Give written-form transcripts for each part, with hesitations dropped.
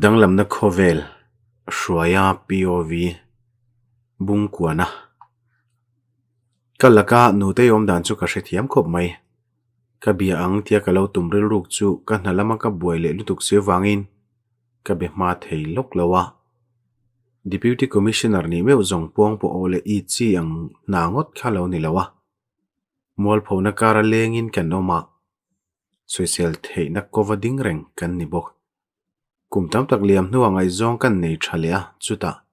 Danglamna khawvel hruaia POV Bungkuana Ka laka nutei awm dan chu ka hrethiam khawp mai. Ka bia ang tia ka lo tum rilruk chu ka hna lama ka buai leh lutuk si avangin ka be hma thei lawk lo a. Deputy Commissioner nih meuh zawng puang pawh aw leh i chi ang hna ngawt kha lo ni lo a. Mualphona kara lengin kan awm a. Sawisel theihna kova ding reng kan ni bawk. Kum tam tak liam hnuah ngaihzawng kan nei tha leh a, chutah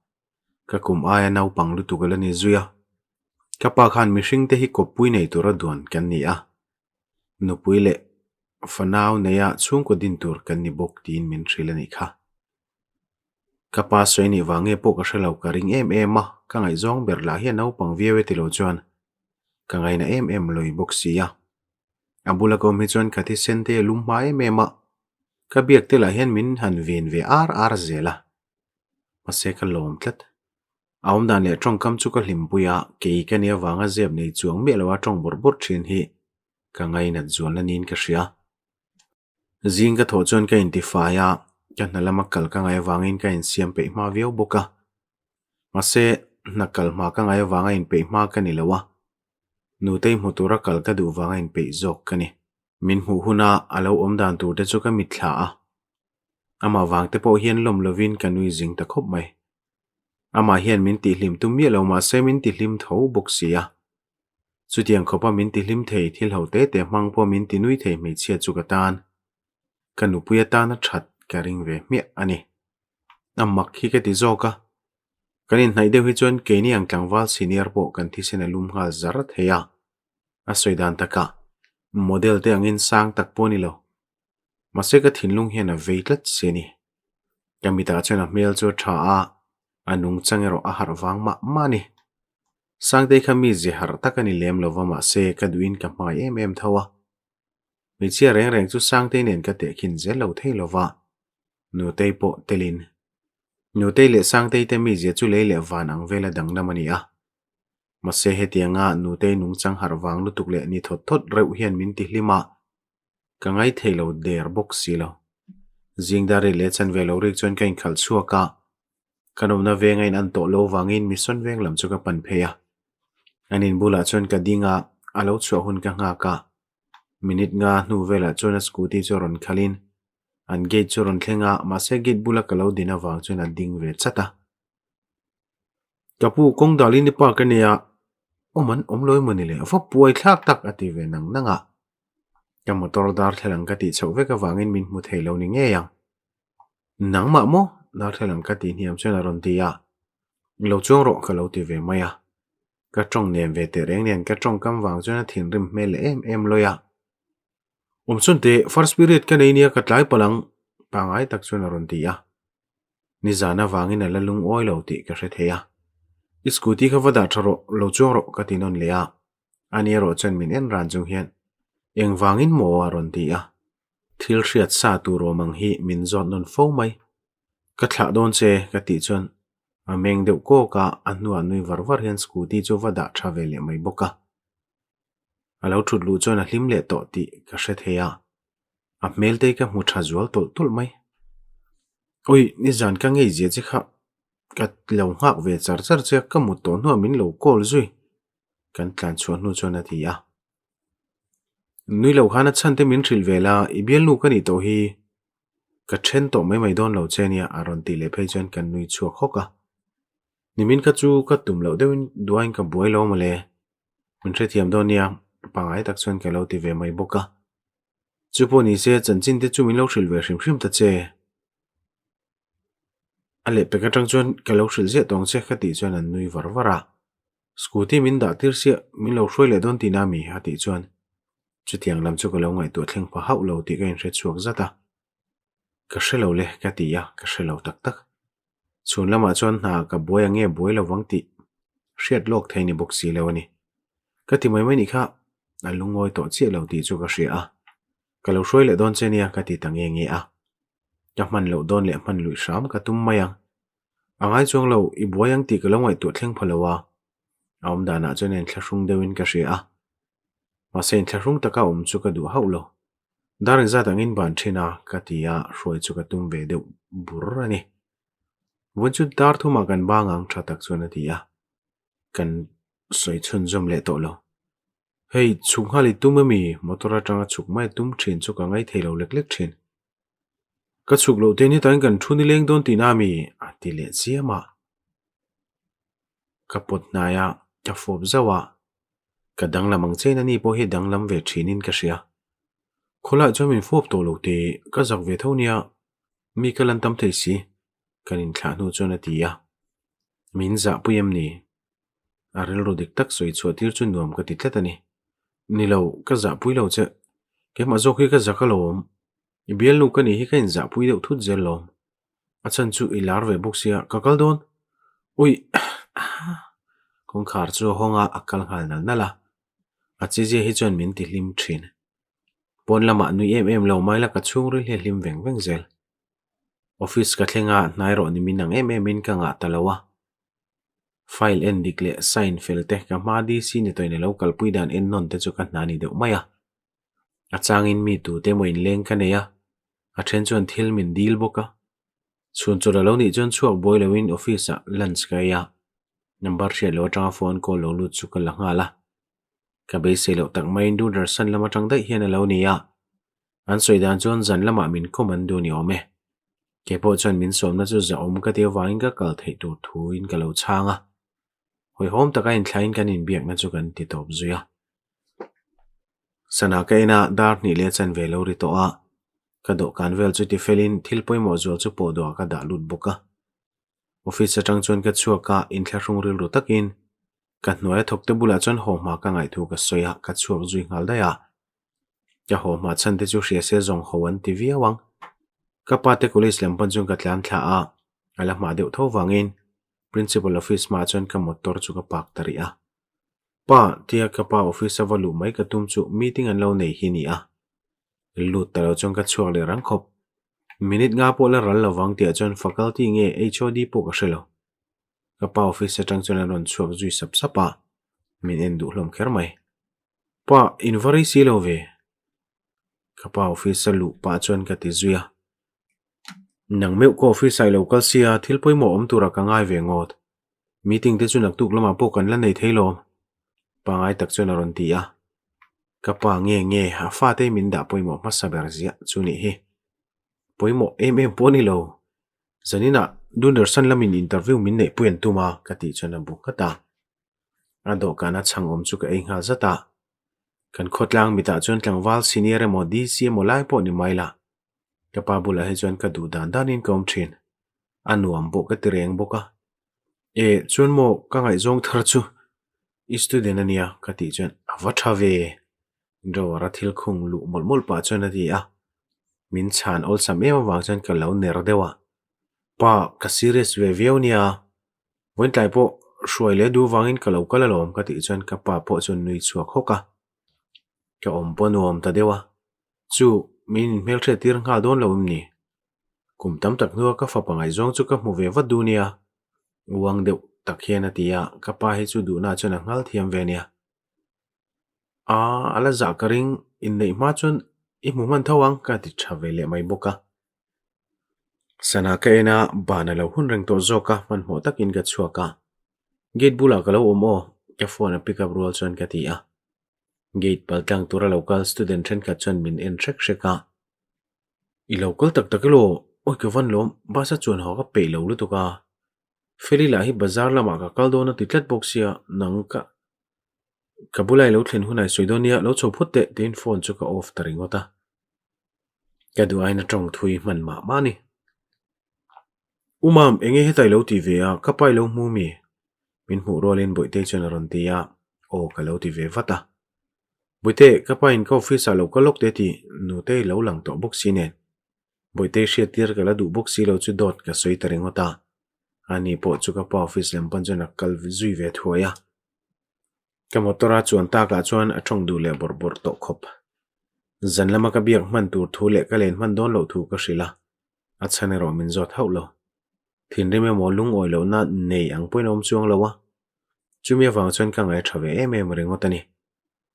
ka kum aia naupang lutuk a la ni zui a. Ka pa khan mihring te hi kawppui nei tura duan kan ni a, nupui leh fanau neia chhungkaw din tur kan ni bawk tiin min hrilh a nih kha. Ka pa sawi nih vang nge pawh ka hre lo ka ring em em a, ka ngaihzawng ber lah hian naupang viau e tilo chuan ka ngaina em em lawi bawk si a. A bula ka awm hi chuan ka thisen te a lum hma em em a, ka biak te lah hian min han ven ve ar ar zel a, mahse ka lawm tlat. A awmdan leh tawngkam chu ka hlimpui a, kei ka nih avanga zep nei chuang miah loa tawng bawrh bawrh thin hi ka ngainat zualna niin ka hria. Zing ka thawh chuan ka intifai a, ka hna lama kal ka ngai avangin ka insiam peih hma viau bawk a. Mahse, hna kal hma ka ngai avanga inpeih hma ka ni lo a, Nutei hmu tura kal ka duh vanga inpeih zawk ka ni. Min hmuh huna a lo awm dan tur te chu ka mitthla a, amah vang te pawh hian lawm lovin ka nui zing ta khawp mai. Amah hian min tihhlim tum miah lo mahse min tihhlim tho bawk si a. Chutiang khawpa min tihhlim thei thil ho te te hmang pawh min tinui thei hmeichhia chu ka tan. Ka nupui atana that ka ring ve hmiah a ni. A mak hi ka ti zawk a, Kan inhnaih deuh hi chuan keini ang tlangval senior pawh kan thisen a lum nghal zar thei a, a sawi dan takah model te angin sang tak pawh a ni lo. Mahse ka thinlung hian a vei tlat si a ni. Ka mitah chuan a hmel chu a tha a, a nungchang erawh a harh vang mah mah a ni. Sangtei kha mi ze harh tak a ni lem lova mahse ka duhin ka hmai em em tho a. Hmeichhia reng reng chu Sangtei nen ka tehkhin zel lo thei lova, Nutei pawh telin. Nutei leh Sangtei te mizia chu lei leh van ang vela danglam a ni a. Mahse hetianga Nutei nungchang harh vang lutuk leh ni thawt thawt reuh hian min ti hlim a, ka ngaithei lo der bawk si lo. Zingdar ri leh chanve lo rik chuan ka inkhalh chhuak a, ka nawmna venga in an tawh lo vangin Mission veng lam chu ka pan phei a. An in bulah chuan ka ding a, a lo chhuah hun ka nghak a. Minute nga hnu velah chuan a scooty chu a rawn khalhin An gate chu a rawn thleng a, mahse gate bula ka lo din avang chuan a ding ve chat a. Ka pu, kawng dalin i park a nia, awm an awm lo emaw ni le, va puai thlak tak a ti ve nang nang a. Ka motor darthlalang ka tih chhoh vek avangin min hmu thei lo ni ngei ang. Nangmah maw? Darthlalang ka tih hniam chuan a rawn ti a. Lo chuang rawh ka lo ti ve mai a. Ka tawng nem ve tehreng nen ka tawngkam vang chuan a thinrim hmel leh em em lawi a. Awm chuan teh, first period ka nei nia ka tlai palh ang, pangai tak chuan a rawn ti a. Nizan avangin a la lungawi lo tih ka hre thei a. I scooty kha va dah tha rawh, lo chuang rawh ka ti nawn leh a. Ani erawh chuan min en ran chung hian, Engvangin maw? a rawn ti a. Thil hriat sa tur awm ang hi min zawt nawn fo mai. Ka thlah dawn che ka tih chuan a meng deuh kawk a, a hnuah nui var var hian scooty chu va dah tha ve leh mai bawk a. A lo thut luh chuan a hlim leh tawh tih ka hre thei a, a hmel te ka hmu tha zual tawlh tawlh mai. Awi, nizan ka ngei zia che kha ka lo nghak ve char char che a, ka mut tawh hnuah min lo call zui, kan tlan chhuah hnu chuan a ti a. Nui lo khan a chhan te min hrilh ve la, i bialnu ka nih tawh hi ka then tawh mai mai dawn lo che nia a rawn tih leh phei chuan kan nui chhuak hawk a. Nimin kha chu ka tum loh deuhin duain ka buai lo mawle. Min hrethiam dawn nia, pangai tak chuan ka lo ti ve mai bawk a. Chu pawh ni se, chanchin te chu min lo hrilh ve hrim hrim ta che. A lehpek atang chuan ka lo hrilh ziah tawng che ka tih chuan an nui var var a. Scooty min dah tir siah, min lo hruai leh dawn tihna mi? a tih chuan chutiang lam chu ka lo ngaihtuah thleng pha hauh lo tih ka inhre chhuak zat a. Ka hre lo le ka ti a, ka hre lo tak tak. Chhun lamah chuan hna ka buai ang nge buai lo vang tih hriat lawk thei ni bawk si lo a ni. Ka ti mai mai nih kha a lungawi tawh chiah lo tih chu ka hria a, ka lo hruai leh dawn che nia ka ti ta nge nge a. Ka hman loh dawn leh hman luih hram ka tum mai ang. A ngai chuang lo, i buai ang tih ka lo ngaihtuah thleng pha lo a. A awm danah chuan a inthlahrung deuhin ka hria a. Mahse inthlahrung taka awm chu ka duh hauh lo. Dar engzat angin ban thin a, ka ti a, hruai chu ka tum ve deuh bur a ni. Vawiin chu dar thumah kan bang ang tha tak chuan a ti a, kan sawi chhunzawm leh tawh lo. Hei, chhuk nghal i tum ami? Motor atanga chhuk mai tum thin chu ka ngaithei lo lek lek thin. Ka chhuk loh te nitain kan thu nileng dawn tihna ami? A ti leh chiam a. Ka pawt hnai a, ka fawp zauh a. Ka danglam ang chein ani pawh hi danglam ve thinin ka hria. Khawlaiah chuan min fawp tawh lo te, ka zak ve tho nia, mi ka lan tam thei si, kan inthlah hnu chuan a ti a. Min zahpui em ni? A rilru dik tak sawi chhuah tir chu nuam ka ti tlat a ni. Ni lo, ka zahpui lo che. Keimah zawk hi ka zak alawm. I bialnu ka nih hi ka inzahpui deuh thut zel lawm. A chhan chu i lar ve bawk sia, ka kal dawn. Ui! Kawngkhar chu a hawng a, a kal nghal nal nal a. A chezia hi chuan min ti hlim thin. Pawn lamah nui em em lo mai la ka chhungril hi a hlim veng veng zel. Office ka thleng a, hnai rawh ni min ang em em in ka ngah ta lo a. File en dik leh sign fel te ka hma DC ni tawhin a lo kalpui dan en nawn te chu ka hna ni deuh mai a. A changin mi tute emaw inleng ka nei a, a then chuan thil min dil bawk a. Chhun chawlh a lo nih chuan chhuak buai loin office ah lunch ka ei a, number hriat loh atanga phone call lo lut chu ka la nghal a. Ka beisei loh tak maiin Doordarshan lam atang daih hian a lo ni a, an sawi dan chuan zan lamah min kawm an duh ni awm e. Kei pawh chuan min sawmna chu zahawm ka ti avangin ka kal theih tur thuin ka lo chhang a. Hawihhawm taka inthlain kan inbiakna chu kan ti tawp zui a. Sana ka en a, dar hnih leh chanve lo ri tawh a. Ka dawhkan vel chu tifelin thil pawimawh zual chu pawh dawhah ka dah lut bawk a. Office atang chuan ka chhuak a, inthlahrung rilru takin ka hnuaia thawkte bulah chuan haw hma ka ngaihthu ka sawi a, ka chhuak zui nghal daih a. Ka haw hma chhan te chu hria se zawng ho an ti viau ang. Ka pa te college lam pawn chuan ka tlan thla a, a la hma deuh tho vangin Principal office hmaah chuan ka motor chu ka park ta rih a. Pa, tia ka pa office a va luh mai ka tum chu meeting an lo nei hi ni a. Lut ta lo chuan ka chhuak leh rang khawp. Minute nga pawh la ral lovang tihah chuan faculty nge HOD pawh ka hre lo. Ka pa office atang chuan an rawn chhuak zui sap sap a, min en duh hlawm kher mai. Pa, in va rei si lo ve. Ka pa office a luh pah chuan ka ti zui a. Nang meuh ka office ah i lo kal sia, thil pawimawh awm turah ka ngai ve ngawt. Meeting te chu naktuk lamah pawh kan la nei thei lawm. Pangai tak chuan a rawn ti a. Ka pa nge nge, a fate min dah pawimawh hmasa ber ziah chu nih hi. Pawimawh em em pawh a ni lo. Zaninah Doordarshan lamin interview min neihpui an tum a, ka tih chuan a bu nghat a. A dawhkana chhang awm chu ka ei nghal zat a. Kan khawtlang mitah chuan tlangval senior emaw DC emaw lai pawh ni mai la. Ka pa bulah hi chuan ka duh dan danin ka awm thin. A nuam pawh ka ti reng bawk a. E, chuan maw ka ngaihzawng thar chu i student a nia ka tih chuan a va tha ve drawer a thil khung luh mawlh mawlh pah chuan a ti a. Min chhan awlsam em avang chuan ka lo ner deuh a. Pa, ka serious ve viau nia. Vawiintlai pawh hruai leh duh vangin ka lo kal alawm ka tih chuan ka pa pawh chuan nui chhuak hawk a. Ka awm pawh nuam ta deuh a. Chu, min inhmelhriat tir nghal dawn lo em ni? Kum tam tak hnua ka fapa ngaihzawng chu ka hmu ve vat duh nia. Uang deuh tak hian a ti a, ka pa hi chu duhna chuan a nghal thiam ve nia. A, a la zah ka ring, inneih hma chuan i hmu hman tho ang ka ti tha ve leh mai bawk a. Sana ka en a, ban a lo hun reng tawh zawk a, hmanhmawh takin ka chhuak a. Gate bulah ka lo awm aw, ka phone a pick up rual chuan ka ti a. Gate paltlang tura lo kal student thenkhat chuan min en hrek hrek a. I lo kal tak tak elaw? Awi ka van lawm, bus a chuan haw ka peih lo lutuk a. Feli lah hi bazar lamah ka kal dawn a ti tlat bawk sia, nang ka ka bula i lo thlen hunah i sawi dawn nia, lo chho phawt teh tiin phone chu ka off ta ringawt a. Ka duh aiin a tawng thui hman mah mah a ni. U Mam, enge heta i lo ti ve a, ka pa i lo hmu mi? Min hmuh rualin Bawihtei chuan a rawn ti a, aw ka lo ti ve vat a. Bawihte, ka pa in ka office ah lo kal lawk teh tih Nutei lo lang tawh bawk si nen. Bawihtei hriattir ka la duh bawk si lo chu dawt ka sawi ta ringawt a. Ani pawh chu ka pa office lam pan chuan a kal zui ve thuai a. Ka motor a chuan takah chuan a tawng duh leh bawrh bawrh tawh khawp. Zan lama ka biak hman tur thu leh ka len hman dawn loh thu ka hrilh a, a chhan erawh min zawt hauh lo. Thinrim emaw lungawi lohna nei ang pawhin a awm chuang lo a, chumi avang chuan ka ngaih a tha ve em em ringawt a ni.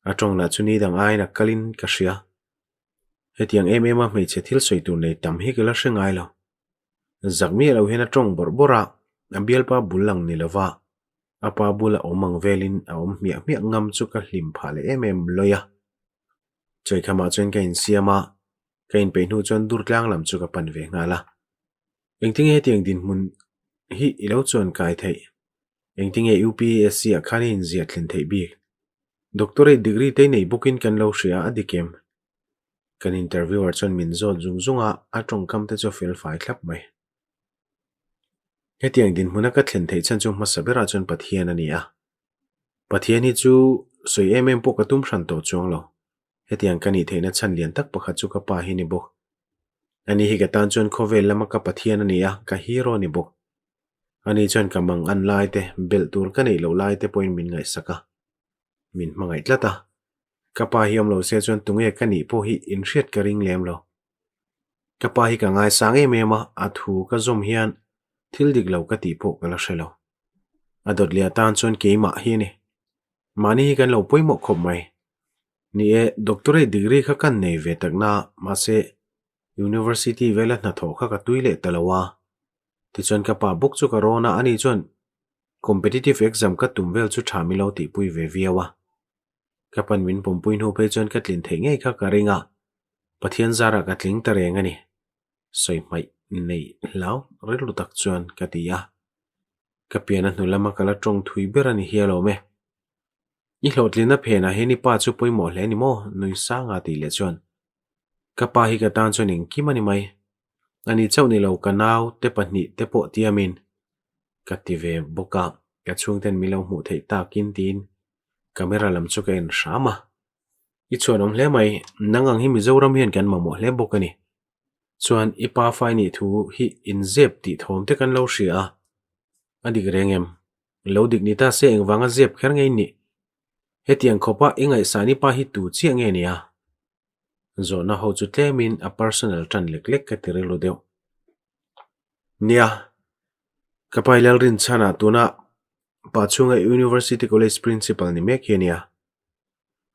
A tawng lah chu ni dang aiin a kalin ka hria. Hetiang em em a hmeichhe thil sawi tur nei tam hi ka la hre ngai lo. Zak miah lo hian a tawng bawrh bawrh a, a bialpa bul lang ni lova a pa bula awm ang velin a awm hmiah hmiah ngam chu ka hlim phah leh em em lawi a. Chawikhamah chuan ka insiam a, ka inpeih hnu chuan Durtlang lam chu ka pan ve nghal a. Engtinge hetiang dinhmun hi i lo chuan kai theih? Engtinge UPSC ah khan i inziah thlen theih bik? Doctorate degree te nei bawkin kan lo hria a dik em? Kan interviewer chuan min zawt zung zung a, a tawngkam te chu a fel fai thlap mai. Hetiang dinhmuna ka thlen theih chhan chu hmasa berah chuan Pathian a ni a. Pathian hi chu sawi em em pawh ka tum hran tawh chuang lo. Hetiang ka nih theihna chhan lian tak pakhat chu ka pa hi ni bawk. Ani hi ka tan chuan khawvel lama ka Pathian a ni a, ka hero a ni bawk. Ani chuan ka mang an lai te, belh tur ka neih loh lai te pawhin min ngaihsak a, min hmangaih tlat a. Ka pa hi awm lo se chuan tunge ka nih pawh hi inhriat ka ring lem lo. Ka pa hi ka ngaisang em em a, a thu ka zawm hian thil dik lo ka tih pawh ka la hre lo. A dawt leh atan chuan keimah hi a ni. Mahni hi kan lo pawimawh khawp mai. Ni e, doctorate degree kha kan nei ve tak na, mahse University vela hnathawh kha ka tui leh ta lo a. Tichuan ka pa bawk chu ka rawn a, ani chuan competitive exam ka tum vel chu tha milo tihpui ve viau a. Ka pan min pawmpui hnu phei chuan ka tlin theih ngei kha ka ring a, Pathian zarah ka tling ta reng a ni. Sawi hmaih nei hlau rilru tak chuan ka ti a. Ka pian a hnu lama ka la tawng thui ber a ni hial awm e. I hlawhtlinna phenah hian i pa chu pawimawh hle a ni maw? Nui sanga tih leh chuan ka pa hi ka tan chuan engkim a ni mai. Ani chauh ni lo ka nau te pahnih te pawh tiamin ka ti ve bawk a, ka chhungten min lo hmuh theih takin tiin camera lam chu ka en hram a. I chhuanawm hle mai, nang ang hi Mizoram hian kan mamawh hle bawk a ni. Chuan i pa fai nih thu hi inzep tih thawm te kan lo hria a, a dik reng em? Lo dik ni ta se engvanga zep kher ngei nih? Hetiang khawpa i ngaihsan i pa hi tu chiah nge nia? Zawhna ho chu tlemin a personal tan lek lek ka ti rilru deuh. Nia, ka pa i Lalrinchhanah tuna pa chhunga University College Principal ni mek hi a nia.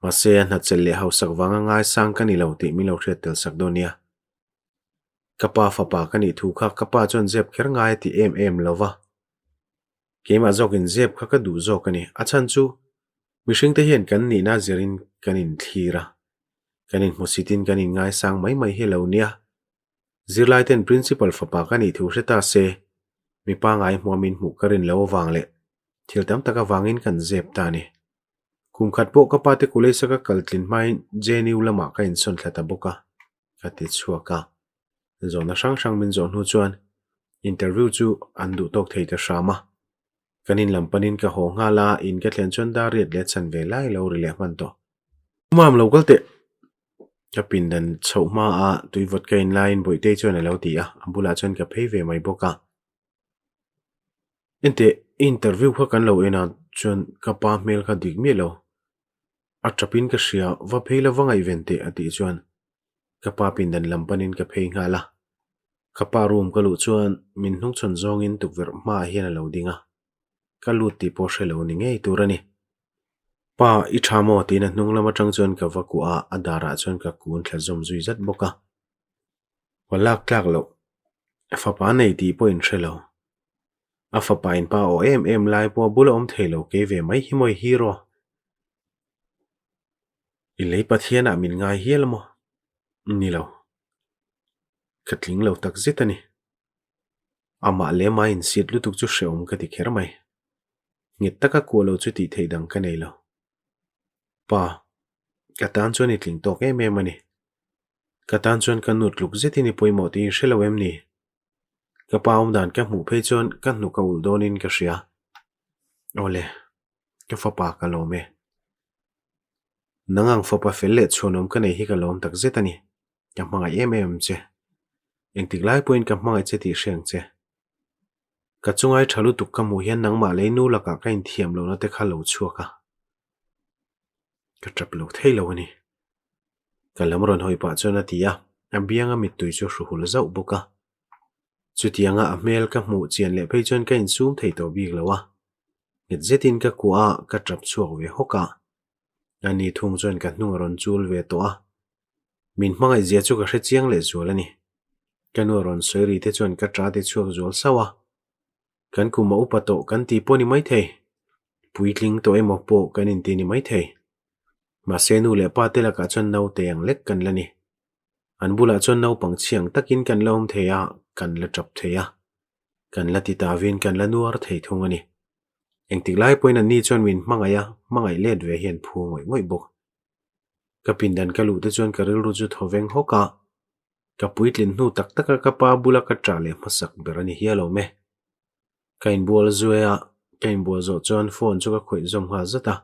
Mahse a hnachelh leh hausak vanga ngaisang ka ni lo tih min lo hriat tel sak dawn nia. Ka pa fapa ka nih thu kha ka pa chuan zep kher ngai a ti em em lo va. Keimah zawkin zep kha ka duh zawk a ni. A chhan chu mihringte hian kan nihna zirin kan inthlir a, kan inhmusitin kan inngaisang mai mai hi lo nia. Zirlaiten Principal fapa ka nih thu hre ta se, mi pangai hmuah min hmuh ka rin lo avang leh thil tam tak avangin kan zep ta a ni. Kum khat pawh ka pate college a ka kal tlin hmain JNU lamah ka insawn thla ta bawk a, ka ti chhuak a. Zawhna hrang hrang min zawh hnu chuan interview chu an duh tawk thei ta hram a. Kan in lam panin ka haw nghal a, in ka thlen chuan dar riat leh chan ve lai lo ri leh hman tawh. Mam lo kal teh! Ka pindan chhoh hma a tui vawt ka in laiin Bawihtei chuan a lo ti a, a bulah chuan ka phei ve mai bawk a. Enteh, i interview kha kan lo en a chuan ka pa hmel kha dik miah lo. A tapin ka hria, va phei la va ngaihven teh a tih chuan ka pa pindan lam panin ka phei nghal a. Ka pa room ka luh chuan min hnungchhawn zawngin tukverh hmaah hian a lo ding a, ka lut tih pawh hre lo ni ngei tur a ni. Pa, i tha maw? tiin a hnung lam atang chuan ka va kuah a, a darah chuan ka kun thla zawm zui zat bawk a. Ka lak tlak loh, fapa nei tih pawh in hre lo. A fapa in pa aw em em lai pawh a bula awm thei lo kei ve mai hi maw i hero? I lei Pathianah min ngai hial maw? Ni lo. Ka tling lo tak zet a ni. Amah leh amah insiat lutuk chu hrehawm ka ti kher mai. Nghet taka kuah lo chu tih theih dang ka nei lo. Pa, ka tan chuan i tling tawk em em a ni. Ka tan chuan ka nu tluk zetin i pawimawh tih i hre lo em ni? Ka pa awmdan ka hmuh phei chuan ka hnuk a ulh dawnin ka hria. Awle, ka fapa ka lawm e. Nang ang fapa fel leh chhuanawm ka nei hi ka lawm tak zet a ni. Ka hmangaih em em che. Engtik lai pawhin ka hmangaih che tih hre ang che. Ka chungai tha lutuk ka hmuh hian nangmah lei nu lakah ka inthiam lohna te kha lo chhuak a. Ka tap lo thei lo a ni. Ka lam rawn hawi pah chuan a ti a, a bianga mittui chu hru hul zauh bawk a. Chutianga a hmel ka hmuh chian leh phei chuan ka insum thei tawh bik lo a. Nghet zetin ka kuah a, ka tap chhuak ve hawk a. Ani thung chuan ka hnung a rawn chul ve tawh a. Min hmangaih zia chu ka hre chiang leh zual a ni. Ka nu a rawn sawi ri te chuan ka ṭa te chhuak zual sauh a. Kan kum a upa tawh kan ti pawh ni maithei. Puitling tawh emaw pawh kan inti ni maithei. Mahse nu leh pa te lakah chuan naute ang lek kan la ni. An bulah chuan naupang chhiang takin kan la awm thei a, kan la tap thei a. Kan la ti tavin kan la nuar thei thung a ni. Engtik lai pawhin anni chuan min hmangaih a, hmangaih let ve hi an phu ngawih ngawih bawk. Ka pindan ka luh te chuan ka rilru chu thaw veng hawk a, ka puitlin hnu tak taka ka pa bula ka ṭah leh hmasak ber a ni hial awm e. Ka inbual zuai a, ka inbual zawh chuan phone chu ka khawih zawm nghal zat a.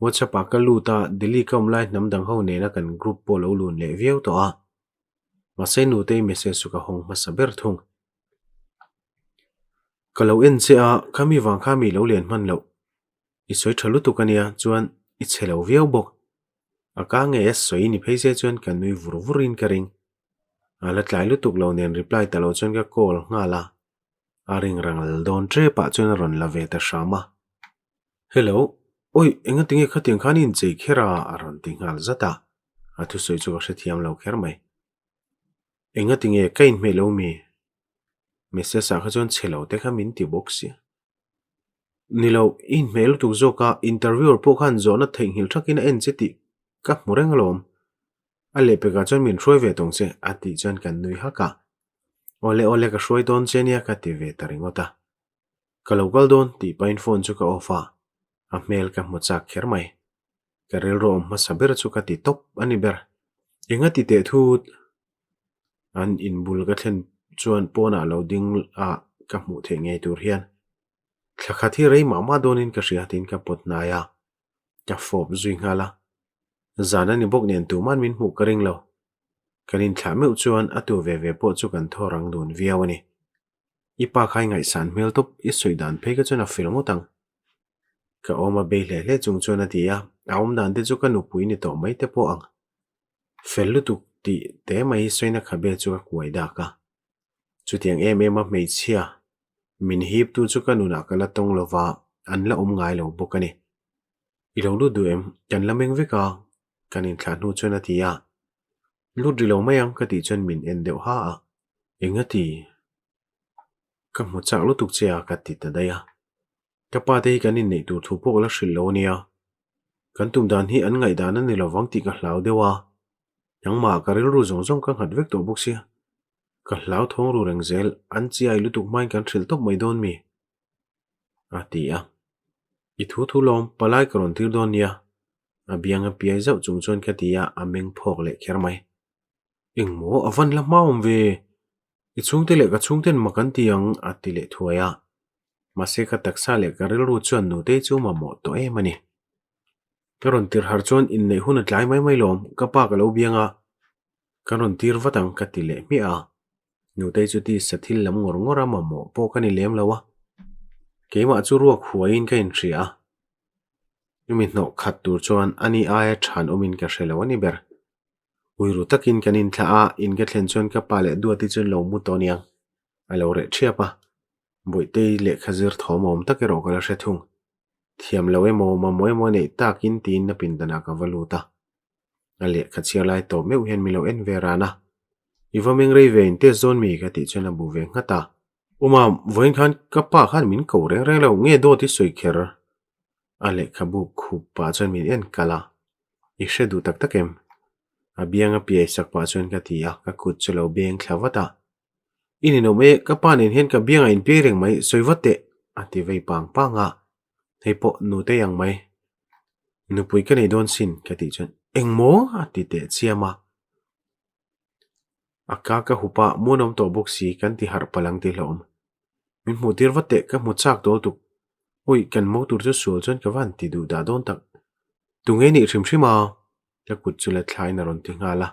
WhatsApp ah ka lut a, Delhi ka awm lai hnam dang ho nena kan group pawh lo lun leh viau tawh a. Mahse nutei message chu ka hawng hmasa ber thung. Ka lo en che a, khami vang kha mi lo lian hman loh. I sawi tha lutuk a nia, chuan i chhe lo viau bawk. A ka nge a sawi ni phei se chuan ka nui vur vur in ka ring. A la tlai lutuk lo nen reply ta lo chuan ka call nghal a. A ring rang dawn tep ah chuan a rawn la ve ta hram a. Hello, awi engati nge khatiang khan i inchei kher a? a rawn ti nghal zat a. A thusawi chu ka hrethiam lo kher mai. Engati nge ka inhmeh lo mi? Message ah kha chuan chhe lo te kha min ti bawk sia. Ni lo, i inhmeh lutuk zawk a, interviewer pawh khan zawhna theihnghilh thakin a en che tih ka hmu reng alawm. A lehpekah chuan min hruai ve tawng che, a tih chuan kan nui hak a. Awle awle ka hruai dawn che nia ka ti ve ta ringawt a. Ka lo kal dawn tih pahin phone chu ka off a, a hmel ka hmu chak kher mai. Ka rilru awm hmasa ber chu ka ti tawp a ni ber. Enga ti teh thut? An inbul ka thlen chuan pawnah lo ding a ka hmuh theih ngei tur hian thla khat hi rei mah mah dawnin ka hria tiin ka pawt hnai a, ka fawp zui nghal a. Zan a ni bawk nen tuman min hmuh ka ring lo. Kan inthlah meuh chuan a tu ve ve pawh chu kan thaw rang dun viau a ni. I pa kha i ngaihsan hmel tawp, i sawi dan phei kha chuan a fel ngawt ang. Ka awm a bei hle hle chung chuan a ti a, a awm dan te chu ka nupui ni tawh mai te pawh ang. Fel lutuk tih te mai sawina khabe chu ka kuai dak a. Chutiang em em a hmeichhia min hip tu chu ka nunah ka la tawng lova, an la awm ngai lo bawk a ni. I lo lut duh em? Kan la meng vek a, kan inthlah hnu chuan a ti a. Lut ri lo mai ang ka tih chuan min en deuh ha a. Engati? Ka hmu chak lutuk che a ka ti ta daih a. Ka pa te hi kan inneih tur thu pawh ka la hrilh lo a nia. Kan tum dan hi an ngaihdan a ni lovang tih ka hlau deuh a. Nangmah ka rilru zawng zawng ka nghat vek tawh bawk sia. Ka hlau thawng ru reng zel, an chiai lutuk hmain kan hrilh tawp mai dawn mi? A ti a. I thu thu lawm, palai ka rawn tir dawn nia. A biang a piai zauh chung chuan ka ti a, a meng phawk leh kher mai. Engmaw a van la hma awm ve? I chhungte leh ka chhungten mak an ti ang a ti leh thuai a. Mahse ka taksa leh ka rilru chuan nutei chu mamawh tawh em a ni. Ka rawn tir har chuan inneih hun a tlai mai mai lawm, ka pa ka lo biang a, ka rawn tir vat ang ka ti leh hmiah a. Nutei chu tisa thil lam ngawr ngawr a mamawh pawh ka ni lem lo a. Keimah chu ruak huaiin ka inhria a. Mi hnawh khat tur chuan ani aia than awmin ka hre lo a ni ber. Uiru takin kan inthlah a, in ka thlen chuan ka pa leh Duati chuan lo mu tawh aniang. A lo reh ṭhiap a, Bawihtei lehkha zir thawm awm tak erawh ka la hre thung. Thiam lo emaw, mamawh emaw a neih takin tiin a pindanah ka va lut a. A lehkha chhiar lai tawp meuh hian min lo en ve ran a. I va meng rei ve in test zawn mi ka tih chuan a bu ve nghat a. Uma, vawiin khan ka pa khan min ko reng reng lo, nge dawt i sawi kher? A lehkhabu khup pah chuan min en kalh a, I hre duh tak tak em? A biang a piai sak pah chuan ka ti a, ka kut chu lo beng thla vat a. I ninawm e, ka pa nen hian ka biangah in piai reng mai, sawi vat teh! a ti vei pang pang a, hei pawh nutei ang mai. Nupui ka nei dawn sin ka tih chuan, Engmaw? a ti teh chiam a. A ka ka hup a, muanawm tawh bawk si, kan ti harh palh ang ti hlauhawm. Min hmuh tir vat teh, ka hmu chak dawl tuk. Ui, kan mo tur chu sual chuan ka van ti duh dah dawn tak. Tunge nih hrim hrim a? Ka kut chu la thlain a rawn ti nghal a.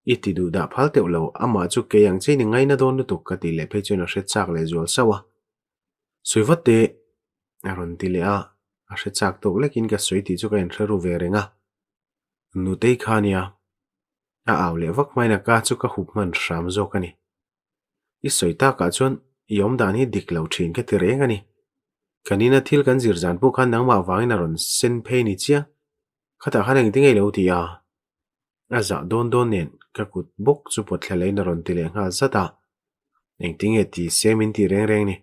I ti duh dah phal teuh lo, amah chu kei ang chein i ngaina dawn lutuk ka tih leh phei chuan a hre chak leh zual sauh a. Sawi vat teh, a rawn ti leh a, a hre chak tawk lekin ka sawi tih chu ka inhre ru ve reng a. Nutei kha nia, a au leh vak hmain a ka chu ka hup hman hram zawk a ni. I sawi takah chuan i awm dan hi dik lo thin ka ti reng a ni. Kan ina thil kan zir zan pawh khan nangmah vangin a rawn sen phei ni chiang. Khatah khan engtin nge i lo ti a? A zah dawn dawn nen ka kut bawk chu pawt thla leiin a rawn ti leh nghal zat a. Engtinge ti se min tih reng reng ni?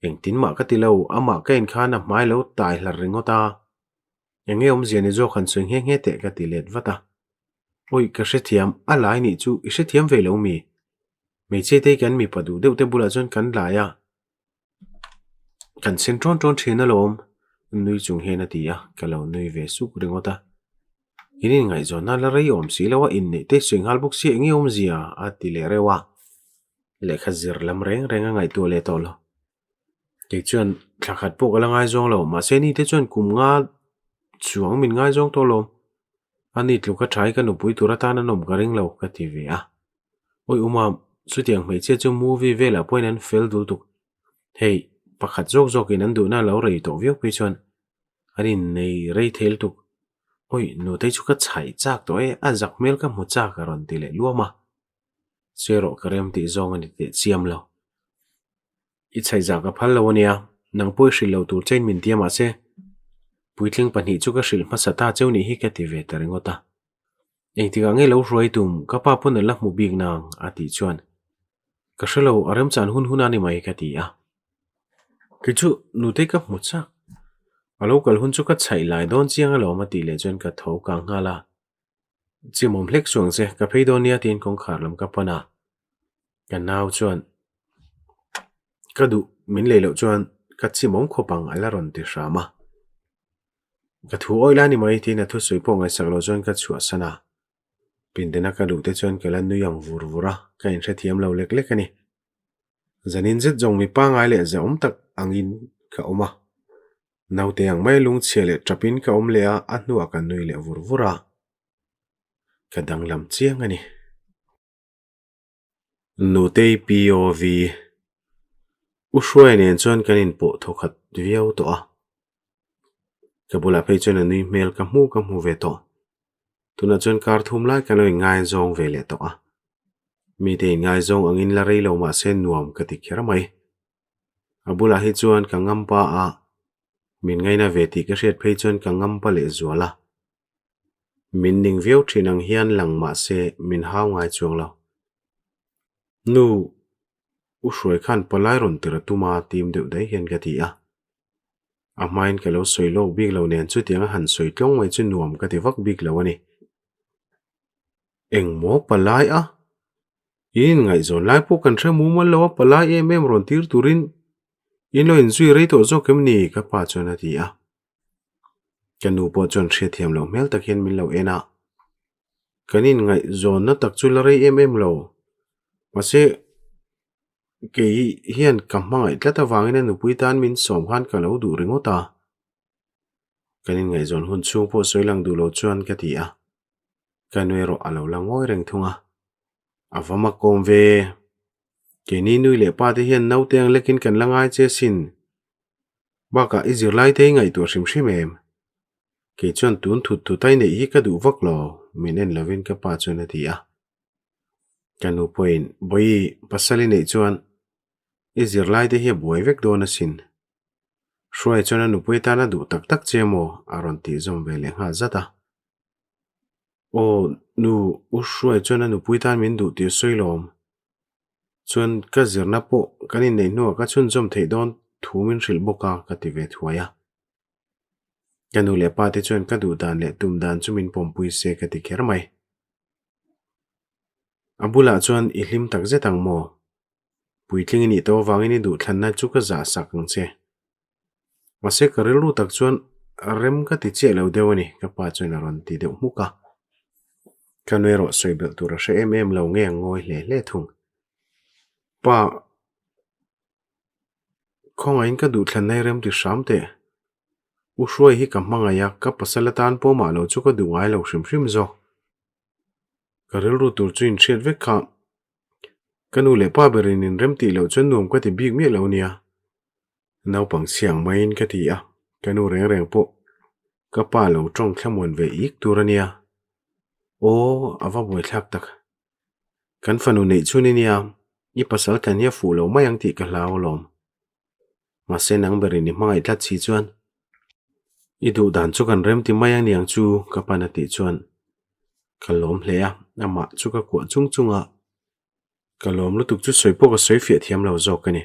Engtin mah ka ti lo, amah ka inkhan a hmai lo tai hlar ringawt a. Enge awmzia ni zawk han sawi nghe nghe teh ka ti let vat a. Awi ka hrethiam, a lai nih chu i hrethiam ve lo mi? Hmeichhia te hi kan mipa duh deuh te bulah chuan kan lai a. Kan sen ṭawn ṭawn ṭhin alawm, nui chung hian a ti a, ka lo nui ve suk ringawt a. In inngaihzawnna la rei awm si lo a, inneih te sawi nghal bawk sia enge awmzia a ti leh reuh a. Lehkha zir lam reng reng a ngaihtuah leh tawh lo. Kei chuan thla khat pawh ka la ngaizawng lo, mahse ni te chuan kum nga chuang min ngaizawng tawh alawm. A ni tluka tha hi ka nupui tur atan an awm ka ring lo ka ti ve a. Awi Uma, chutiang hmeichhia chu movie velah pawhin an fel dul tuk. Hei, pakhat zawk zawkin an duhna lo rei tawh viau phei chuan an innei rei thei lutuk. Awi, nutei chu ka chhaih chak tawh e, a zak hmel ka hmu chak a rawn ti leh luam a. Chu erawh ka rem tih zawng a ni teh chiam lo. I chhaihzah ka phal lo a nia, nang pawh i hrilh lo tur chein min tia mahse, puitling pahnih chu ka hrilh hmasa ta cheu nih hi ka ti ve ta ringawt a. Engtikah nge lo hruai tum, ka pa pawn a la hmu bik nang a tih chuan, Ka hre lo, a remchan hun hun a ni mai ka ti a. Kei chu nutei ka hmu chak, a lo kal hun chu ka chhaih lai dawn chiang alawm a tih leh chuan ka tho kang nghal a. Chimawm hlek suang che, ka phei dawn nia tiin kawngkhar lam ka pan a. Ka nau chuan ka duh min lei loh chuan ka chimawm khawp ang a la rawn ti hram a. Ka thu awih la ni mai tiin a thusawi pawh ngaihsak loh chuan ka chhuahsan a. Pindena ka luh te chuan ka la nui ang vur vur a, ka inhrethiam lo lek lek a ni. Zanin zet zawng mi pangai leh zahawm tak angin ka awm a. Naute ang mai lungchhia leh tap in ka awm leh a, a hnuah ka nui leh vur vur a. Ka danglam chiang a ni. Nutei POV U Hruai nen chuan kan inpawh thawkhat viau tawh a. Ka bulah phei chuan a nui hmel ka hmu ka hmu ve tawh. Tunah chuan kar thum lai kan lo inngaizawng ve leh tawh a. Mite inngaizawng angin la rei lo mahse nuam ka ti kher mai. A bulah hi chuan ka ngampa a, min ngaina ve tih ka hriat phei chuan ka ngampa leh zual a. Min ning viau thin ang hian lang mah se min hau ngai chuang lo. Nu, U Hruai khan palai rawn tir a tum a tim deuh daih hian ka ti a. A hmain ka lo sawi lawk bik lo nen chutiang a han sawi tlawng mai chu nuam ka ti vak bik lo a ni. Engmaw palai a? In inngaihzawn lai pawh kan hre mumal lo a, palai em em rawn tir turin in lo inzui rei tawh zawk em ni? ka pa chuan a ti a. Ka nu pawh chuan hriatthiam loh hmel tak hian min lo en a. Kan inngaihzawnna tak chu la rei em em lo. Mahse, kei hian ka hmangaih tlat avangin a nupui tan min sawm khan ka lo duh ringawt a. Kan inngaihzawn hun chhung pawh sawi lang duh lo chuan ka ti a. Ka nu erawh a lo la ngawi reng thung a. A va mak awm ve. Keini nui leh pa te hian naute ang lekin kan la ngai che sin. Bakah i zirlai te i ngaihtuah hrim hrim em? Kei chuan tun thut thut a i neih hi ka duh vak lo, min en lovin ka pa chuan a ti a. Ka nu pawhin, Bawihi, pasal i neih chuan i zirlai te hi a buai vek dawn asin. Hruai chuan a nupui atan a duh tak tak che maw? a rawn tih zawm ve leh nghal zat a. Aw, nu, u Hruai chuan a nupui tan min duh tih sawi lawm. Chuan ka zirna pawh kan inneih hnuah ka chhunzawm theih dawn thu min hrilh bawk a, ka ti ve thuai a. Ka nu leh pa te chuan ka duh dan leh tum dan chu min pawmpui se ka ti kher mai. A bulah chuan i hlim tak zet ang maw? Puitling i nih tawh avangin i duhthlanna chu ka zah sak ang che. Mahse ka rilru tak chuan rem ka ti chiah lo deuh a ni, ka pa chuan a rawn ti deuh hmuk a. Ka nu erawh sawi belh tur a hre em em lo nge a ngawi hle hle thung. Pa, khawngaihin ka duhthlanna hi rem ti hram teh. U Hruai hi ka hmangaih a, ka pasal atan pawh mah lo chu ka duh ngai lo hrim hrim zawk. Ka rilru tur chu inhriat vek kha. Ka nu leh pa berin inrem tih loh chuan nuam ka ti bik miah lo nia. Naupang chhiang maiin ka ti a, ka nu reng reng pawh ka pa lo tawng thlamuan ve ik tur a nia. Aw, a va buaithlak tak. Kan fanu neih chhun i nia, i pasal tlan hi a fuh lo mai ang tih ka hlau alawm. Mahse nang berin i hmangaih tlat si chuan i duh dan chu kan rem ti mai a niang chu ka pan a tih chuan. Ka lawm hle a, amah chu ka kuah chung chung a, ka lawm lutuk chu sawi pawh ka sawi fiah thiam lo zawk a ni.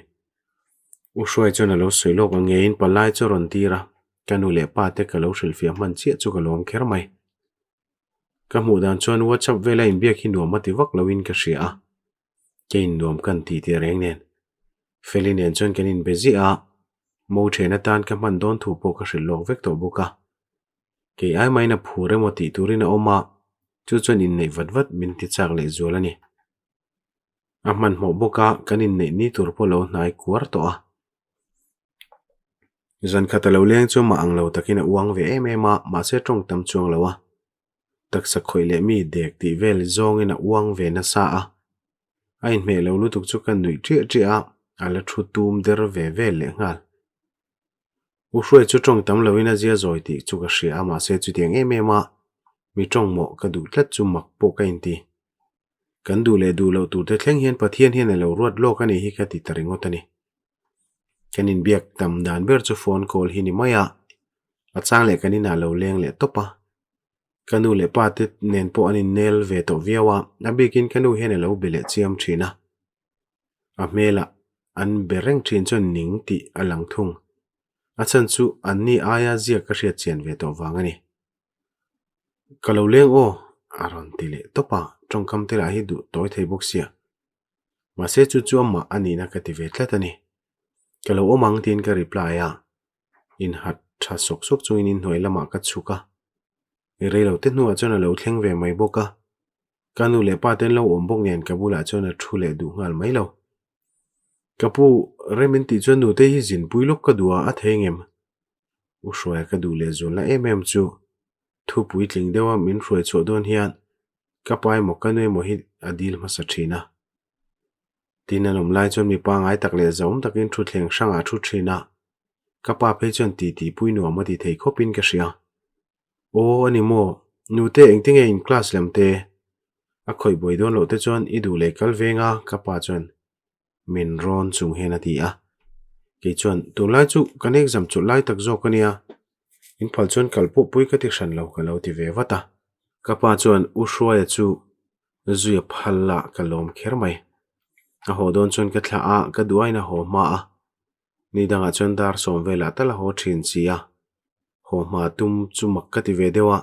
U Hruai chuan a lo sawi lawk ang ngeiin palai chu a rawn tir a, ka nu leh pa te ka lo hrilhfiah hman chiah chu ka lawm kher mai. Ka hmuh dan chuan WhatsApp vela inbiak hi nuam a ti vak loin ka hria a, keiin nuam kan tih teh reng nen. Feli nen chuan kan inbe ziah a, mo then atan ka hman dawn thu pawh ka hrilh lawk vek tawh bawk a. Kei ai maiin a phur emaw tih turin a awm a, chu chuan inneih vat vat min ti chak leh zual a ni. A hmanhmawh bawk a, kan inneih ni tur pawh lo hnai kuar tawh a. Zan khat a lo leng chu mah ang lo takin a uang ve em em a, mahse tawng tam chuang lo a. Taksa khawih leh mi dek tih vel zawngin a uang ve nasa a. A inhmeh lo lutuk chu ka nuih ṭiah ṭiah a, a la thu tum der ve vel leh nghal. U Hruai chu tawng tam loin a zia zawi tih chu ka hria a, mahse chutiang em em a mi tawng mawh ka duh tlat chu mak pawh ka inti. Kan duh leh duh loh turte thleng hian Pathian hian a lo ruat lawk a nih hi ka ti ta ringawt a ni. Kan inbiak tam dan ber chu phone call hi ni mai a, a chang leh kan inah lo leng leh tawp a. Ka nu leh pa te nen pawh an innel ve tawh viau a, a bikin ka nu hian a lo be leh chiam thin a. A hmelah an be reng thin chuan ning tih a lang thung. A chhan chu anni aia ziak ka hriat chian ve tawh vang a ni. Ka lo leng aw, a rawn ti leh tawp a, tawngkam te lah hi duh tawi thei bawk sia. Mahse chu chu amah a nihna ka ti ve tlat a ni. Ka lo awm ang tiin ka reply a, inhat tha sawk sawk chungin inhnuai lamah ka chhuk a. Rei lo te hnuah chuan a lo thleng ve mai bawk a, ka nu leh pa te an lo awm bawk nen ka bulah chuan a thu leh duh nghal mai lo. Ka pu, rem in tih chuan nute hi zinpui lawk ka duh a, a thei ngem? U Hruaia ka duh leh zualna em em chu thu puitling deuha min hruai chhuah dawn hian ka pa emaw ka nu emaw hi a dil hmasa thin a. Tin an awm lai chuan mi pangai tak leh zahawm takin thutthleng hrangah a thu thin a, ka pa phei chuan titi pui nuam a ti thei khawpin ka hria. Aw a ni maw, nute engtinge in class lam te a khawih buai dawn loh te chuan i duh leh kal veng a ka pa chuan min rawn chung hian a ti a. Kei chuan, Tunlai chu kan exam chawlh lai tak zawk a nia, in phal chuan kal pawh pui ka ti hran lo ka lo ti ve vat a. Ka pa chuan U Hruaia chu zuia phal la ka lawm kher mai. A haw dawn chuan ka thlah a, ka duh aiin a haw hma a. Ni dangah chuan dar sawm velah tal a haw thin si a. Haw hma tum chu mak ka ti ve deuh a,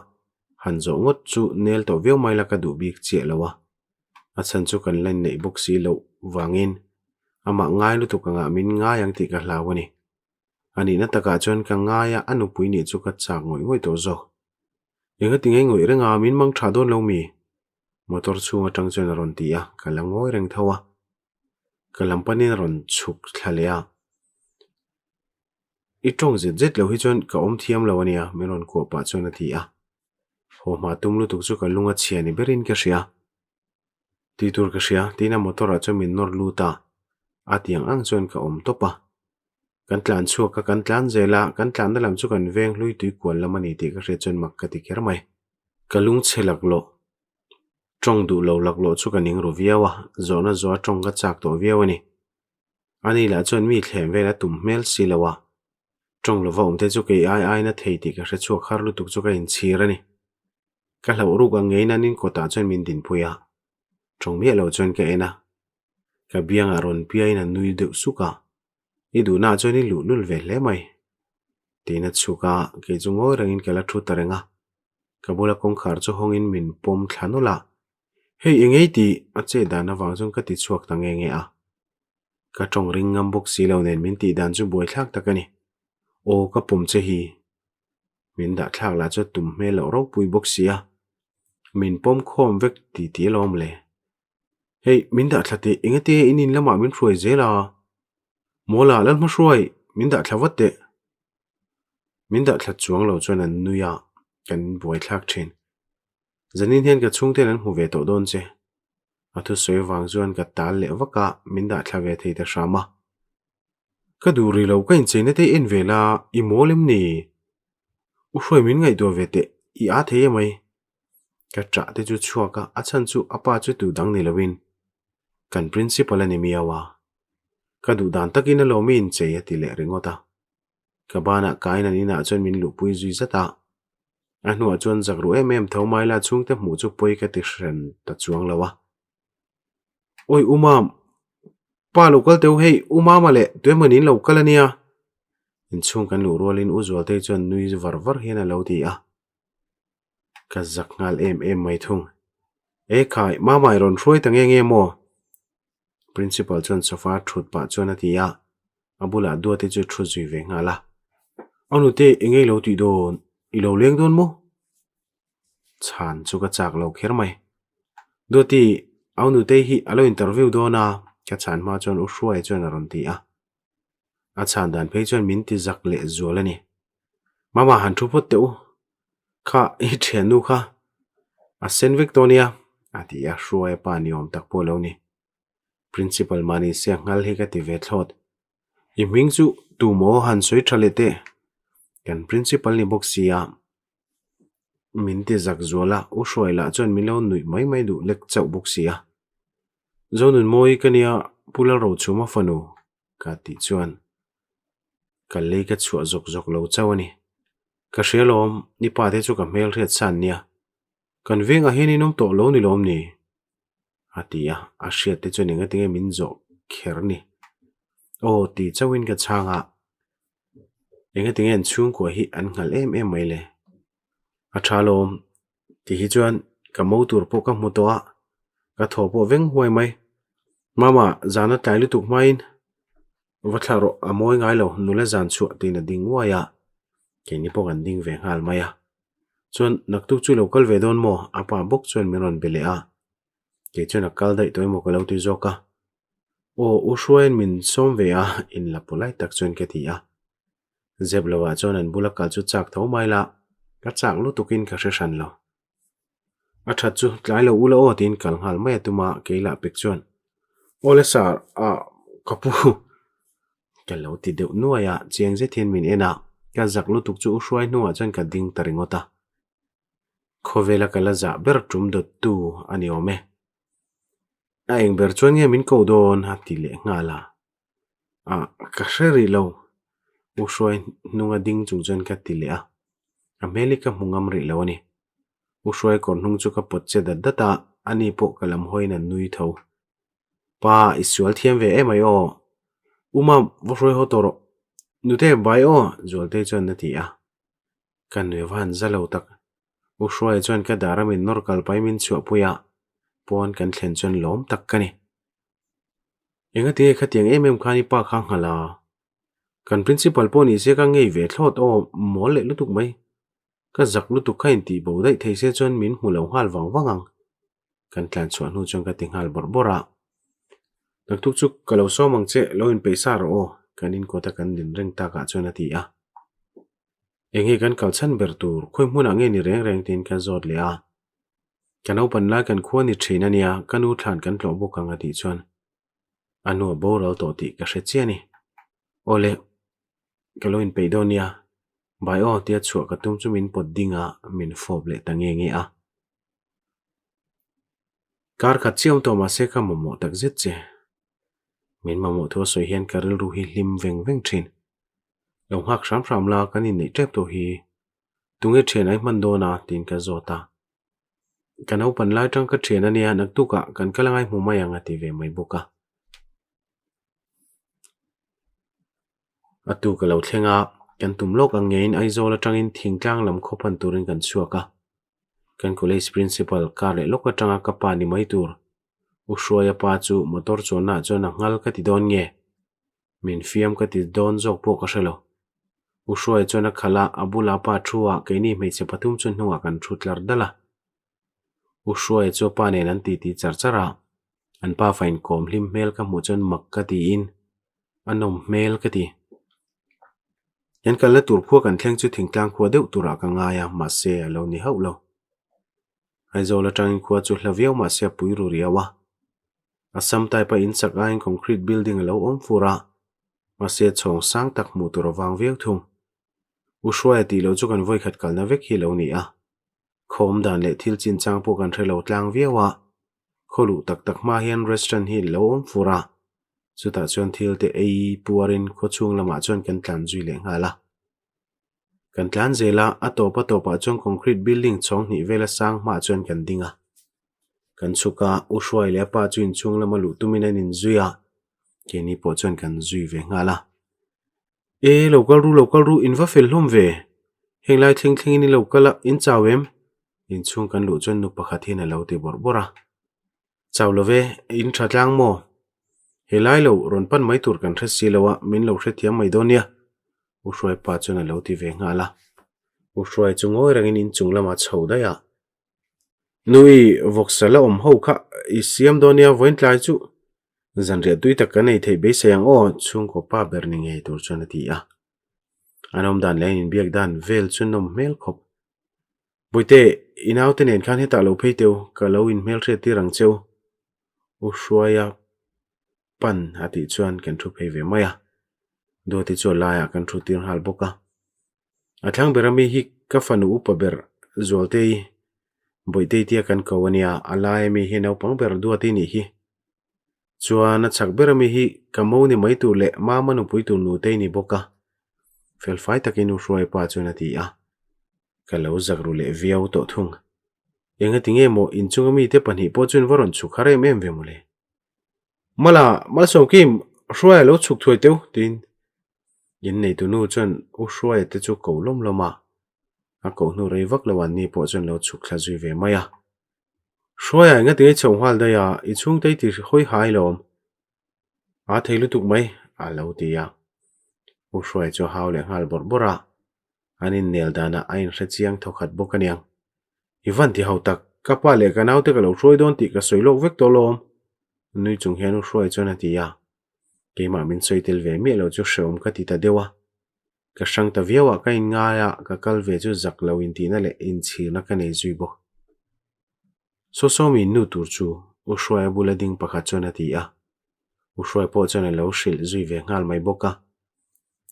han zawh ngawt chu nel tawh viau mai la ka duh bik chiah lo a. A chhan chu kan la inneih bawk si loh vangin amah ngai lutuk angah min ngai ang tih ka hlau a ni. A nihna takah chuan ka ngai a, a nupui nih chu ka chak ngawih ngawih tawh zawk. Engati ngei ngawih reng a, min mang tha dawn lo mi? Motor chhung atang chuan a rawn ti a, ka la ngawi reng tho a. Ka lam panin a rawn chhuk thla leh a. I tawng zet zet lo hi chuan ka awm thiam lo a nia, min rawn kuah pah chuan a ti a. Haw hma tum lutuk chu ka lung a chhia ni berin ka hria. Tih tur ka hria, tiin a motor ah chuan min nawr lut a, a tiang ang chuan ka awm tawp a. Kan tlan chhuak a, kan tlan zel a, kan tlanna lam chu kan veng hlui tui kual lam a ni tih ka hriat chuan mak ka ti kher mai. Ka lung chhe laklawh, tawng duh lo laklawh chu ka ning ru viau a, zawhna zawha tawng ka chak tawh viau a ni. Ani lah chuan mi thlem vel a tum hmel si lo a, Tawng lova awmte chu kei ai aina thei tih ka hre chhuak har lutuk chu ka inchhir a ni. Ka hlauh ruk ang ngeiin an inkawtah chuan min dinpui a, tawng miah lo chuan ka en a. Ka biangah rawn piain a nui deuh suk a, I duhnaah chuan i luh lul ve hle mai. Tiin a chhuk a, kei chu ngawi rengin ka la thu ta reng a. Ka bula kawngkhar chu hawngin min pawm thla nawlh a, Hei engei tih a chet dan avang chuan ka ti chhuak ta nge nge a. Ka tawng ring ngam bawk si lo nen min tih dan chu buaithlak tak a ni. Aw ka pawm che hi. Min dah thlak lah chu tum hmel loh ropui bawk si a. Min pawm khawm vek ti ti alawm le. Hei min dah thla teh engati nge in in lamah min hruai zel a? Mawla Lalhma hruai min dah thla vat teh. Min dah thla chuang lo chuan an nui a, kan buaithlak thin. Zanin hian ka chhungten an hmu ve tawh dawn che. A thusawi avang chuan ka tal leh vak a, min dah thla ve thei ta hram a. Ka duh rih lo, ka incheina te en ve la, i mawl em ni? U Hruai min ngaihtuah ve teh, i aa thei emai. Ka ṭah te chu chhuak a, a chhan chu a pa chu tu dang ni loin kan principal a ni miau a. Ka duh dan takin alawm i inchei a ti leh ringawt a. Ka banah kain an inah chuan min luhpui zui zat a. A hnuah chuan zak ruh em em tho mai la chhungte hmuh chu pawi ka ti hran ta chuang lo a. Awi u Mam, pa lo kal teu hei u Mama leh tuemaw in lo kal a nia. Inchhung kan luh rualin u Zualtei chuan nui var var hian a lo ti a. Ka zak nghal em em mai thung. E khai, Mama i rawn hruai ta nge nge maw? Principal chuan sofa thut pah chuan a ti a, a bulah Duati chu thu zui ve nghal a. A nute eng nge i lo tih dawn? I lo leng dawn maw? Chhan chu ka chak lo kher mai. Duati, au nutei hi a lo interview dawn a, ka chhan hma chuan U Hruaia chuan a rawn ti a. A chhan dan phei chuan min ti zak leh zual a ni. Mama han thu phawt teh u. Kha i thiannu kha a sen vek tawh nia a ti a, Hruaia pa ni awm tak pawh lo ni. Principal mahni sia nghal hi ka ti ve thlawt. I hming chu tu maw han sawi tha leh teh. Kan principal ni bawk sia min ti zak zual a, U Hruai lah chuan min lo nuih mai mai duh lek chauh bawk sia. Zonunmawi ka nia Pu Lalrochhuma fanu ka tih chuan ka lei ka chhuah zawk zawk lo chauh a ni. Ka hria lawm, i pa te chu ka hmel hriat san nia. Kan vengah hian in awm tawh lo ni lawm ni? A ti a, a hriat te chuan engatinge min zawh kher ni. Aw ti chauhin ka chhang a, engatinge an chhungkua hi an nghal em em mai le? A tha lawm, Ti hi chuan ka mo tur pawh ka hmu tawh a, ka thaw pawh veng huai mai. Mama, zan a tlai lutuk hmain va thlah rawh, a mawi ngai lo, nula zan chhuah tiin a ding uai a, keini pawh kan ding ve nghal mai a. Chuan naktuk chu i lo kal ve dawn maw? A pa bawk chuan min rawn be leh a, kei chuan a kal daih tawh emaw ka lo ti zawk a. Aw, U Hruaiin min sawm ve a, inla pawlai tak chuan ka ti a. Zep lovah chuan an bula kal chu chak tho mai la, ka chak lutukin ka hre hran lo. A that chu tlai lo ula aw tiin kal nghal mai a tum a, kei lah pek chuan, Aw le sir, ah ka pu ka lo ti deuh nuai a, chiang zet hian min en a, ka zak lutuk chu u hruai hnuah chuan ka ding ta ringawt a. Khawvela ka la zah ber tum dawttu a ni awm e. A eng ber chuan nge min ko dawn a ti leh nghal a. Ah, ka hre rih lo. U Hruai hnunga ding chung chuan ka ti leh a. A hmel hi ka hmu ngam rih lo a ni. U Hruai kawr hnung chu ka pawt che dat dat a, ani pawh ka lam hawiin a nui tho. Pa, i sual thiam ve em ai aw. U Mam, va hruai haw tawh rawh. Nute, bai aw, Zualtei chuan a ti a. Ka nui va han za lo tak. U Hruaia chuan ka dar a min nawr kal pai min chhuahpui a, pawn kan thlen chuan lawm tak ka ni. Engati nge khatiang em em khan i pa kha nghal a? Kan principal pawh ni se ka ngei ve thlawt aw, mawl leh lutuk mai. Ka zak lutuk kha intih bo daih thei se chuan min hmu lo nghal vang vang ang. Kan tlan chhuah hnu chuan ka ti nghal bawrh bawrh a. Naktuk chu ka lo sawm ang che, lo inpeih sa rawh aw, kan inkawt a kan din reng takah chuan a ti a. Enge kan kal chhan ber tur, khawi hmunah nge ni reng reng tiin ka zawt leh a. Ka naupan lai kan khua ni thin a nia, ka nu thlan kan tlawh bawk ang a tih chuan a nu a boral tawh tih ka hre chiah a ni. Aw le, ka lo inpeih dawn nia, bai aw tia chhuah ka tum chu min pawt ding a, min fawp leh ta nge nge a. Kar khat chiah awm tawh mahse ka mamawh tak zet che. Min mamawh thu a sawi hian ka rilru hi hlim veng veng thin. Lo nghak hram hram la kan inneih tep tawh hi. Tunge thian ai hman dawn a? tiin ka zawt a. Ka naupan lai tang ka thian a nia, naktukah kan kal angai hmu mai ang a ti ve mai bawk a. A tu ka lo thleng a, kan tum lawk ang ngeiin Aizawl atangin thingtlang lam khaw pan turin kan chhuak a. Kan college principal kar leh lawk atanga ka pa ni mai tur U Hruaia pa chu motor chuannaah chuan a nghal ka ti dawn nge? Min fiam ka ti dawn zawk pawh ka hre lo. U Hruaia chuan a khalh a, a bula pa thu a, keini hmeichhe pathum chu hnungah kan thu tlar dal a. U Hruaia chu a pa nen an titi char char a, an pa fa inkawm hlim hmel ka hmuh chuan mak ka tiin a nawm hmel ka ti. Kan kalna tur khua kan thleng chu thingtlang khua deuh turah ka ngai a, mahse a lo ni hauh lo. Aizawl atangin khua chu hla viau mahse a pui ru riau a. Assam type a in sak aiin concrete building a lo awm fur a, mahse chhawng sang tak hmuh tur a vang viau thung. U Hruaia tih loh chu kan vawikhat kalna vek hi lo ni a. Khaw awm dan leh thil chinchang pawh kan hre lo tlang viau a. Khaw luh tak tak hma hian restaurant hi lo awm fur a, chutah chuan thil te ei puarin khaw chhung lamah chuan kan tlan zui leh nghal a. Kan tlan zel a, a tawp a tawpah chuan concrete building chhawng hnih vela sang hmaah chuan kan ding a. Kan chhuk a, U Hruai leh a pa chu inchhung lama luh tumin an inzui a, keini pawh chuan kan zui ve nghal a. E, lo kal ru, lo kal ru, in va fel hlawm ve. Heng lai thleng thlengin i lo kal a, in chau em? Inchhung kan luh chuan nu pakhat hian a lo ti bawrh bawrh a. Chau lo ve, in tha tlang maw? He lai lo rawn pan mai tur kan hre si lo a, min lo hrethiam mai dawn nia, U Hruai pa chuan a lo ti ve nghal a. U Hruai chu ngawi rengin inchung lamah chho daih a. Nui, vawksa la awm ho kha i siam dawn nia vawiin tlai chu. Zanriah tui tak kan ei theih beisei ang aw, chhungkaw pa ber ni ngei tur chuan a ti a. An awmdan leh an inbiak dan vel chu nawm hmel khawp. Bawihte, i naute nen khan hetah lo phei teu, ka lo inhmelhriat tir ang cheu. U Hruaia pan a tih chuan kan thu phei ve mai a. Duati chu a laiah kan thu tir nghal bawk a. A thlang ber ami hi ka fanu upa ber Zualtei, Bawihtei tia kan ko a nia, a lai ami hi naupang ber Duati nih hi. Chuan a chak ber ami hi ka mo ni mai tur leh mama nupui tur nutei ni bawk a. Felfai takin U Hruaia pa chuan a ti a. Ka lo zak ru leh viau tawh thung. Engati nge maw inchunga mite pahnih pawh chuan va rawn chhuk har em em ve mawle. Mala, Malsawmkim, Hruaia lo chhuk thuai teu, tiin inneitu nu chuan U Hruaia te chu ko lawm lawm a. A koh hnu rei vak lo anni pawh chuan lo chhuk thla zui ve mai a. Hruaia engati nge chho nghal daih a, i chhungte i ti hawi hai lawm. A thei lutuk mai, a lo ti a. U Hruaia chu a hau leh nghal bawrh bawrh a. An innel danah a inhre chiang thawkhat bawk aniang. I van ti ho tak, ka pa leh ka naute ka lo hruai dawn tih ka sawi lawk vek tawh lawm, nui chung hian u Hruai chuan a ti a. Keimah min sawi tel ve miah lo chu hreawm ka ti ta deuh a. Ka hrang ta viau a, ka inngai a, ka kal ve chu zak lo intihna leh inchhirna ka nei zui bawk. Sawsawmi nu tur chu U Hruaia bula ding pakhat chuan a ti a. U Hruai pawh chuan a lo hrilh zui ve nghal mai bawk a.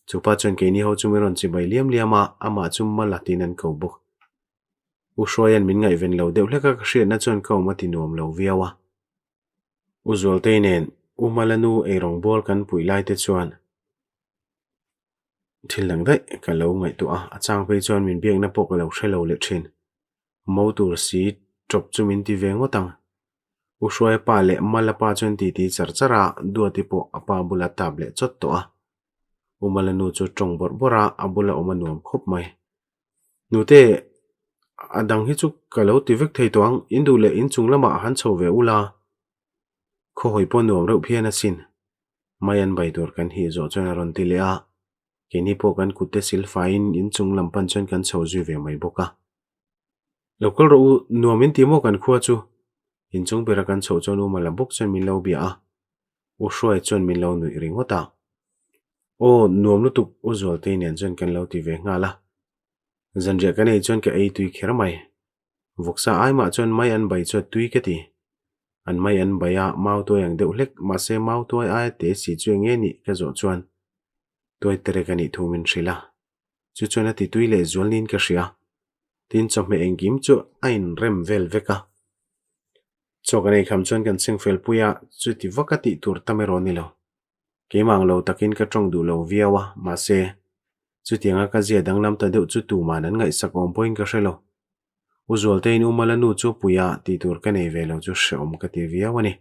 Chupa chuan keini ho chu min rawn chibai liam liam a, amah chu mal a tin an ko bawk. U Hruaia'n min ngaihven lo deuh hlek a, ka hriatna chuan ka awm a ti nuam lo viau a. U Zualtei nen U Mala nu eirawngbawl kan puih lai te chuan thil dang daih ka lo ngaihtuah a, a chang phei chuan min biakna pawh ka lo hre lo leh thin. Mo tur si tawp chu min ti ve ngawt ang. U Hruaia pa leh Mala pa chuan titi char char a, Duati pawh a pa bula tap leh chawt tawh a. U Mala nu chu tawng bawrh bawrh a, a bula awm a nuam khawp mai. Nute, a dang hi chu ka lo ti vek thei tawh ang, in duh leh inchung lamah han chho ve ula. Khawhawi pawh nuam reuh phian asin. Mai an bai tur kan hih zawh chuan a rawn ti leh a, keini pawh kan kutte silfaiin inchung lam pan chuan kan chho zui ve mai bawk a. Lo kal rawh u, nuam in ti maw kan khua chu? Inchung bera kan chhoh chuan U Mala bawk chuan min lo bia a, U Hruai chuan min lo nuih ringawt a. Aw, nuam lutuk U Zualtei nen chuan kan lo ti ve nghal a. Zanriah kan ei chuan ka ei tui kher mai. Vawksa ai mah chuan mai an bai chu a tui ka ti. An mai an bai a, mau tuai ang deuh hlek, mahse mau tuai aia te si chu eng nge nih ka zawh chuan tuai terek a nih thu min hrilh a. Chu chuan a ti tui leh zual niin ka hria. Tin chawhmeh engkim chu a inrem vel vek a. Chaw kan ei kham chuan kan chheng fel pui a, chuti vak a tih tur tam erawh a ni lo. Keimah ang lo takin ka tawng duh lo viau a, mahse, chutianga ka zia danglam ta deuh chu tuman an ngaihsak awm pawhin ka hre lo. U Zualteiin U Mala nu chu pui a tih tur ka nei ve lo chu hrehawm ka ti viau a ni.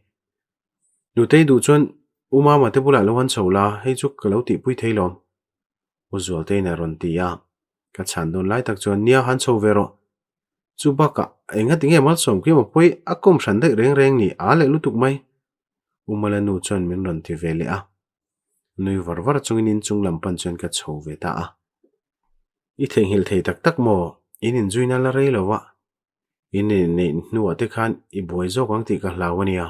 Nutei duh chuan U Mama te bulah lo han chho la, hei chu ka lo tihpui thei lawm. U Zualteiin a rawn ti a, ka chhan dawn lai tak chuan nia han chho ve rawh. Chu bakah engati nge malsawm khi maw pawi a kawm hran daih reng reng ni a leh lutuk mai. U Mala nu chuan min rawn ti ve leh a, nui var var chungin inchung lam pan chuan ka chho ve ta a. I theihnghilh thei tak tak maw? In inzuina la rei lo va, in inneih hnuah te khan i buai zawk ang tih ka hlau a nia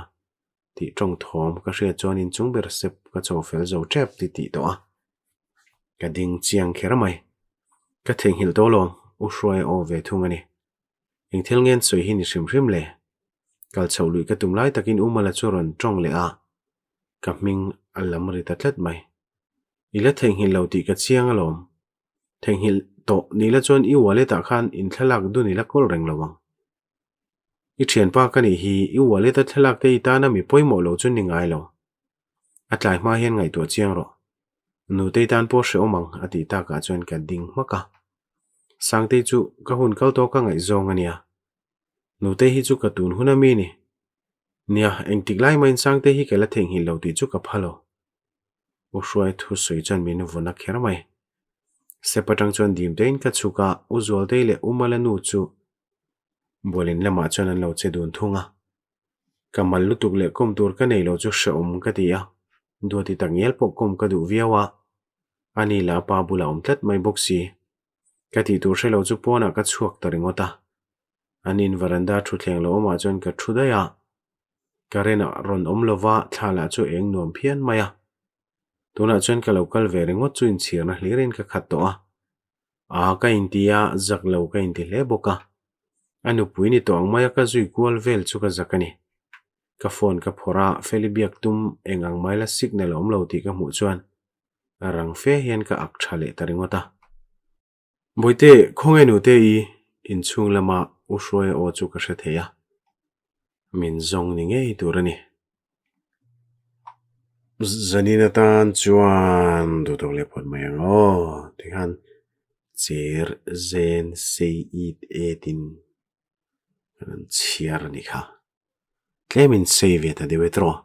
tih tawng thawm ka hriat chuan inchung ber sep ka chho fel zo tep ti tih tawh a. Ka ding chiang kher mai. Ka theihnghilh tawh lawm, U Hruaia aw ve thung a ni. Eng thil ngen sawi hi ni hrim hrim le? Kal chhoh luih ka tum lai takin U Mala chu rawn tawng leh a, ka hming a lam ri ta tlat mai. I la theihnghilh lo tih ka chiang alawm. Theihnghilh tawh ni la chuan i wallet ah khan in thlalak dun i la kawl reng lo ang. I thianpa ka nih hi i wallet a thlalak te i tana mi pawimawh lo chu ni ngai lo. A tlai hma hian ngaihtuah chiang rawh. Nutei tan pawh hrehawm ang a tih takah chuan ka ding hmak a. Sangtei chu ka hun kal tawh ka ngaihzawng a nia. Nutei hi chu ka tun hun a mi ni. Nia, engtik lai mahin Sangtei hi ka la theihnghilh lo tih chu ka pha lo. U Hruai thu sawi chuan min vawn a kher mai. Step atang chuan dim tein ka chhuk a, U Zualtei leh U Mala nu chu bualin lamah chuan an lo che dun thung a. Ka mal lutuk leh kawm tur ka nei lo chu hrehawm ka ti a, Duati takngial pawh kawm ka duh viau a, ani lah pa bulah awm tlat mai bawk si. Ka tih tur hre lo chu pawnah ka chhuak ta ringawt a. An in varanda thutthleng lo awmah chuan ka thu daih a. Current a rawn awm lova thla lah chu eng nuam phian mai a. Tunah chuan ka lo kal ve ringawt chu inchhirna hlirin ka khat tawh a. Aa ka inti a, zak lo ka inti hle bawk a. A nupui ni tawh ang maia ka zui kual vel chu ka zak a ni. Ka phone ka phawrh a, Feli biak tum eng ang maila signal a awm lo tih ka hmuh chuan a rang fe hian ka ak tha leh ta ringawt a. Bawihte, khawnge nute i inchhung lama U Hruaia aw chu ka hre thei a, min zawng ni ngei tur a ni. Zanin atan chuan duhtawk leh phawt mai ang aw tikhan cher zen sei it et in kan han chhiar a nih kha. Tlemin sei ve ta deuh e tawh.